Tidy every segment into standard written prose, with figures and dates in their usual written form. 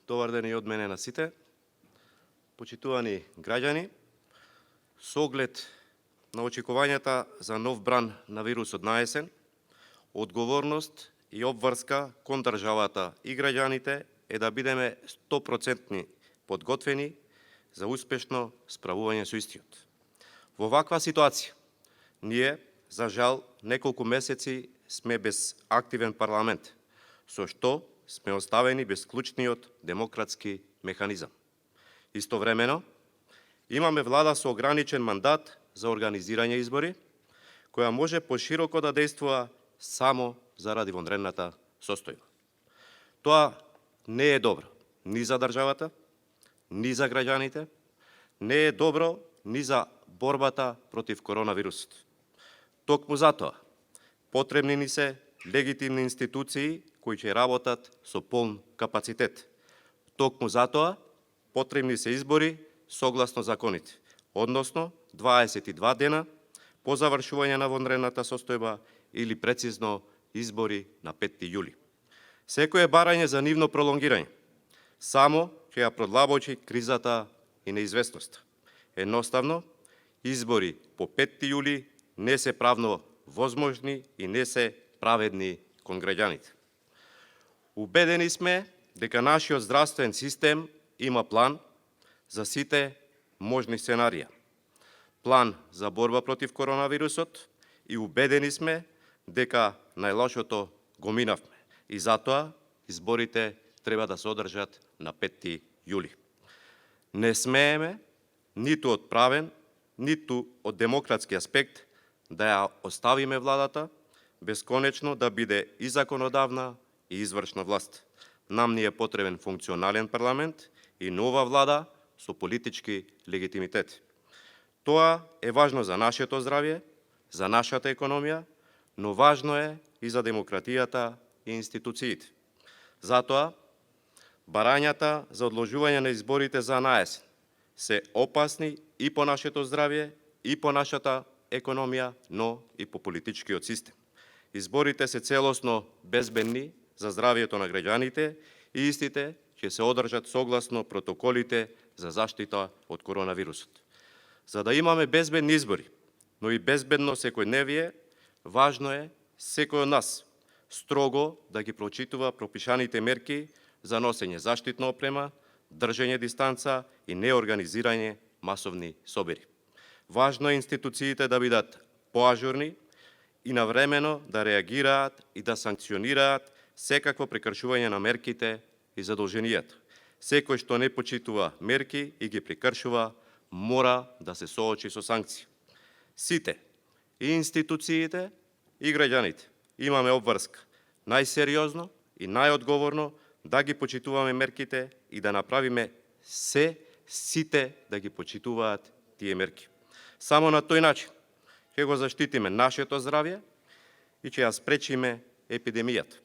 Добар ден и од мене на сите. Почитувани граѓани, со оглед на очекувањата за нов бран на вирусот на есен, одговорност и обврска кон државата и граѓаните е да бидеме 100% подготвени за успешно справување со истиот. Во ваква ситуација, ние, за жал, неколку месеци сме без активен парламент, со што сме оставени без клучниот демократски механизам. Истовремено, имаме влада со ограничен мандат за организирање избори, која може пошироко да действува само заради вонредната состојба. Тоа не е добро ни за државата, ни за граѓаните, не е добро ни за борбата против коронавирусот. Токму затоа, потребни ни се легитимни институции кои ќе работат со полн капацитет. Токму затоа, потребни се избори согласно законите, односно 22 дена по завршување на вонредната состојба или прецизно избори на 5 јули. Секое барање за нивно пролонгирање само ќе ја продлабочи кризата и неизвестноста. Едноставно, избори по 5 јули не се правно возможни и не се праведни кон граѓаните. Убедени сме дека нашиот здравствен систем има план за сите можни сценарија. План за борба против коронавирусот и убедени сме дека најлошото го минавме. И затоа изборите треба да се одржат на 5 јули. Не смееме, ниту од правен, ниту од демократски аспект, да ја оставиме владата бесконечно да биде и законодавна и извршна власт. Нам ни е потребен функционален парламент и нова влада со политички легитимитет. Тоа е важно за нашето здравје, за нашата економија, но важно е и за демократијата и институциите. Затоа, барањата за одложување на изборите за наесен се опасни и по нашето здравје, и по нашата економија, но и по политичкиот систем. Изборите се целосно безбедни за здравјето на граѓаните и истите ќе се одржат согласно протоколите за заштита од коронавирусот. За да имаме безбедни избори, но и безбедно секојдневие, важно е секој од нас строго да ги прочитува пропишаните мерки за носење заштитна опрема, држење дистанца и неорганизирање масовни собери. Важно е институциите да бидат поажурни и навремено да реагираат и да санкционираат секакво прекршување на мерките и задолженијата. Секој што не почитува мерки и ги прекршува, мора да се соочи со санкции. Сите, и институциите, и граѓаните, имаме обврска најсериозно и најодговорно да ги почитуваме мерките и да направиме сите да ги почитуваат тие мерки. Само на тој начин ќе го заштитиме нашето здравје и ќе ја спречиме епидемијата.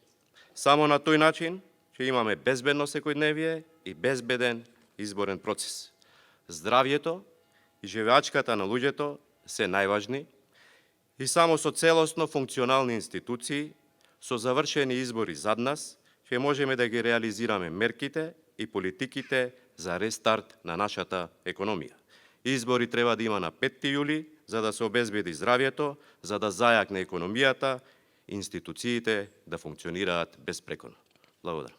Само на тој начин ќе имаме безбедно секојдневие и безбеден изборен процес. Здравјето и живеачката на луѓето се најважни и само со целосно функционални институции, со завршени избори зад нас, ќе можеме да ги реализираме мерките и политиките за рестарт на нашата економија. Избори треба да има на 5 јули, за да се обезбеди здравјето, за да зајакне економијата, институциите да функционираат безпреконо. Благодарам.